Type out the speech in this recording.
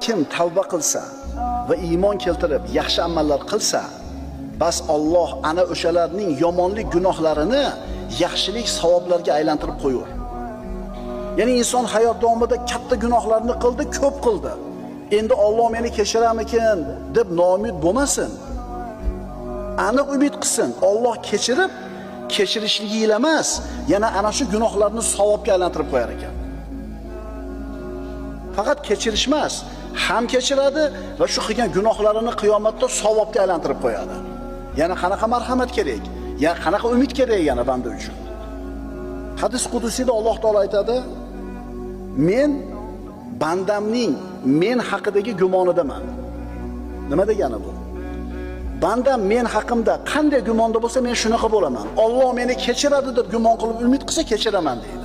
Kim tavba qilsa va iymon keltirib yaxshi amallar qilsa, bas Alloh ana o'shalarning yomonlik gunohlarini yaxshilik savoblarga aylantirib qo'yur. Ya'ni inson hayot davomida katta gunohlarni qildi, ko'p qildi. Endi Alloh meni kechiramikin deb noumid bo'lmasin. Aniq umid qilsin. Alloh kechirib, kechirishligi emas, yana ana shu gunohlarni savobga aylantirib qo'yar ekan. Faqat kechirish emas, ham kechiradi va shu qilgan gunohlarini qiyomatda savobga aylantirib qo'yadi. Yana qanaqa marhamat kerak? Yana qanaqa umid kerak yana banda uchun? Hadis qudusiyda Alloh taolo aytadi: "Men bandamning men haqidagi gumonidaman." Nima degani bu? Bandam men haqimda qanday gumonda bo'lsa, men shunaqa bo'laman. Alloh meni kechiradi deb gumon qilib umid qilsa, kechiraman deydi.